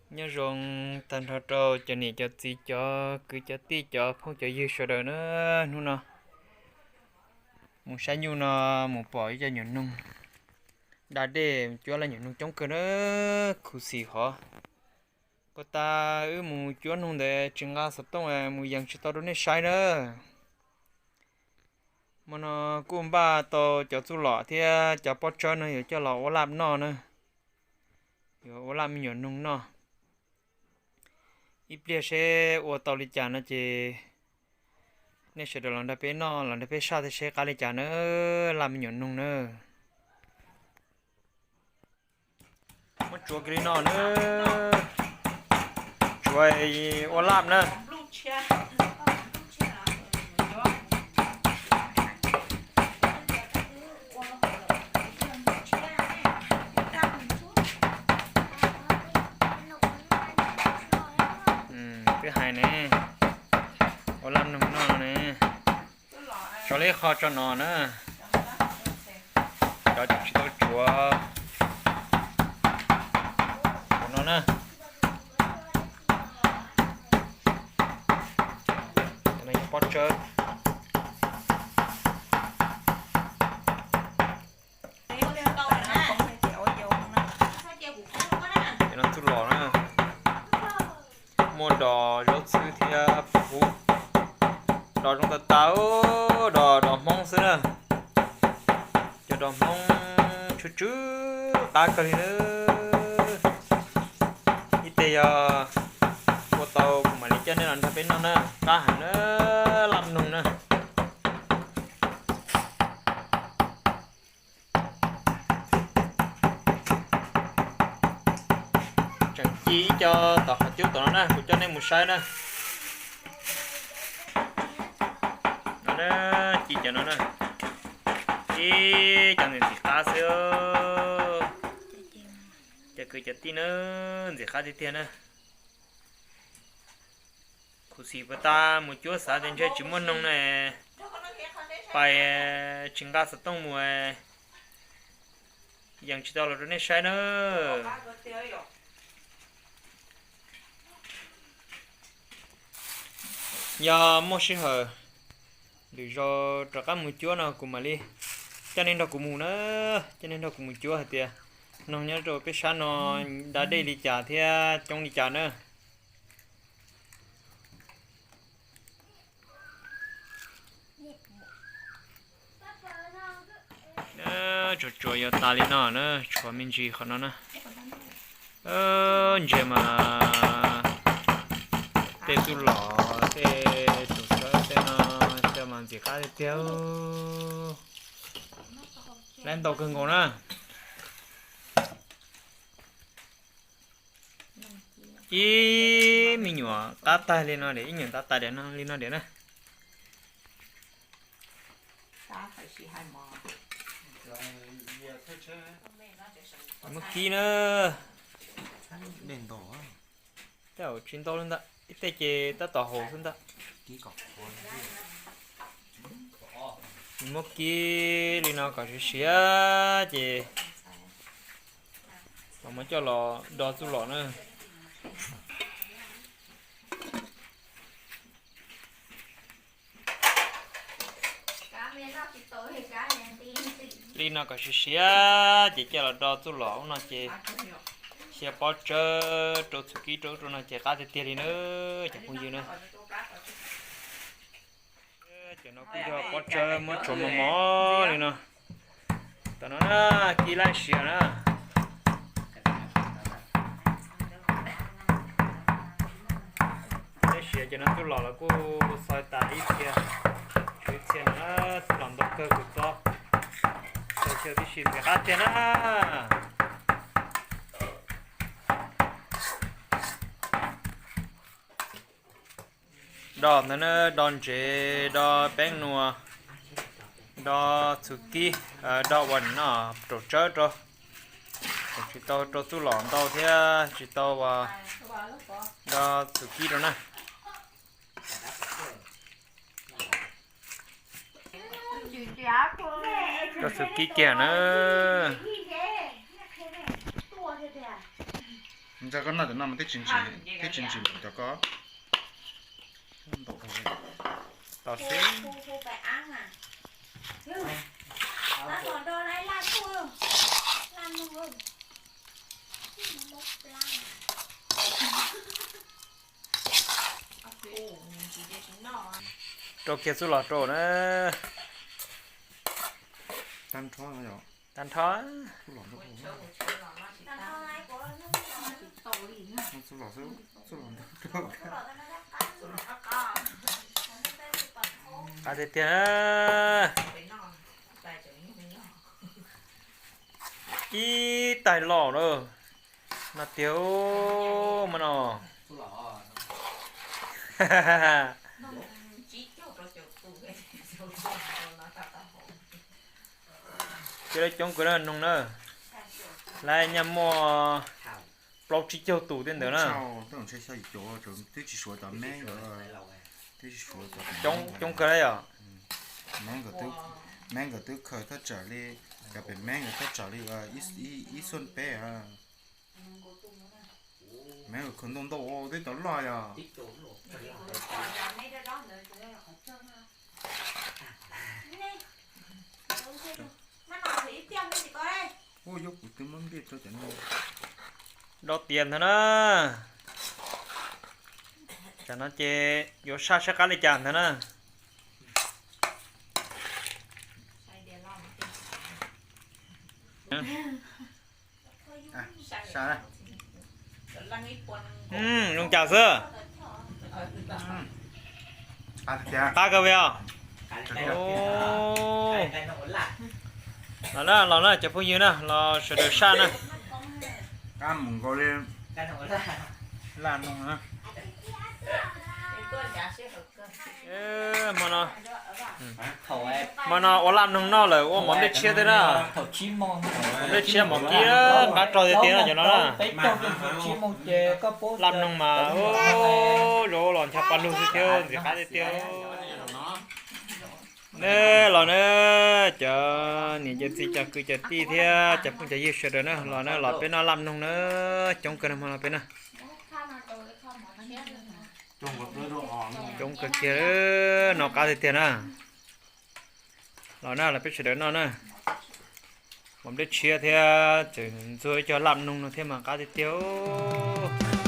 Nyob zoo tag nrho rau cov niam cov txiv cov kwv cov tij cov phooj cov ywg sawv daws na. Hnub no mus saib nyuj no mus pom ib co nyuam noog da dej cuab laj nyuam noog coob kawg na, khuv xim hov. Puag ta wb mus cuab noog ntawd tsis nqa xov tooj mus yees tsis tau rau nej saib na. Hmo no kuj npaj tau cov txuj lom thiab cov pob tsawb no yuav coj los ua laj noj na, yuav ua laj me nyuam noog noj. Ib pliag seb ua tau li cas no ces nej sawv daws los nrog peb noj los nrog peb saib thiab seb qab li cas na, laj me nyuam noog na. Muab tsuav kiag li no na, tsuav ua laj na. Twb hais ne, ua laj noog noj ne, tso li qho tso no na, cov tsis tau tsuav no na. Pob tsawb, cov no txuj lom na, muaj dos zaub txhwb thiab pus hub. Dos zoo tas tas, dos, dos Hmoob xwb na. Cov dos Hmoob tsw tsw qab kawg li na. Ib teg yog ua tau kuv mam li coj nej los nrog peb noj na, qab heev na, laj noog na. Tseem ci ib co tom qhov cub tom no na, kuv coj nej mus saib na. No na, ci cov no na, ib cov ntxim ntxim qab xwb. Cov kwv cov tij na, ntxim qab tiag tiag na. Khuv xim puas tas mus cuab xav tias ntshe tsis muaj noog na, pais tsis nqa xov tooj mus, yees tsis tau los rau nej saib na. Yog muaj sij hawm lwm zaus rov qab mus cuab no kuv mam li coj nej nrog kuv mus na, coj nej nrog kuv mus cuab hais tias noog nyob rau peb sab no da dej li cas thiab coob li cas na. Tsuas tsuas yuav tas li no na, tshuav me ntsis qhov no na. Ntsia mas tej txuj lom tej tus sawb tej no, ntsia mas ntxim qab tiag tiag. Lab ntau kawg nkaus na. Ib me nyuam qab tag li no diam, ib nyuam qab tag li no diam na. Muab kib na. Tej zaum tsis ntau li ntawd, ib tej ces tab tom haus xwb ntag. Muab kib li no kom siav siav ces los muab coj los do txuj lom na. Li no kom siav siav ces coj los do txuj lom ub no ces sia pob tsawb rau txhua kib rau ub rau no ces qab tiag tiag li na cov phooj ywg na. Cov no kuj yog pob tsawb muab tsuav mos mos li no. Tam no na, kib lab siav na. Lab siav ces no txuj lom los kuj xoi tas ib txhia, tshuav ib txhia no, txuj lom ntau kawg kuv txob. Xoi xyaw tib si ntxim qab tiag na. Do ntawd na, do ntsev, do peeb nua, do txhua kib, do ua no raum tsawb rau, tsis tau rau txuj lom ntau thiab tsis tau ua do txhua kib rau na. Rau txhua kib kiag na. Ntxawg koj noj cov no mas twb tsis ntsim, twb tsis ntsim npaum cov ko. Tos xwb. Rau kiag txuj lom rau na. Tag nrho, tag nrho. Qab tiag tiag na. Ib tais los na. No tiag mas no. Cia li coob kawg na noog na. Lawv nyaj muaj plaub tsib caug tus tej ntawd na. Twb tsis suav cov meeb, twb tsis suav cov, coob kawg na yom. Meeb nkawd twb khaws thaj tsam li, cov pem meeb nkawd thaj tsam li ib xuj peb. Meeb nkawd khaws ntau ntau, twb cov loj yom. Ua yog kuv twb muab ntiaj rau cov no. Rau tias ntag na. Tam no ces yuav saj saib qab li cas ntag na. Zoo cas xwb. Qab kawg li os. Los na, los na cov phooj ywg na, los sawv daws saj na. Hmo no, hmo no ua laj noog noj lawm, ua mov nplej tshiab thiab na. Mov nplej tshiab mov kib qab rog tiag tiag no cov no na. Laj noog mas zoo los ncho pa lug xwb thiab ntxim qab tiag tiag. Ne los na, cov niam cov txiv cov kwv cov tij thiab cov phooj cov ywg sawv daws na, los na los peb noj laj noog na, coob kawg na hmo no peb na. Coob kawg kiag, noj qab tiag tiag na. Los na los peb sawv daws noj na. Mov nplej tshiab thiab tseem ntxuag ib co laj noog no thiab mas qab tiag tiag.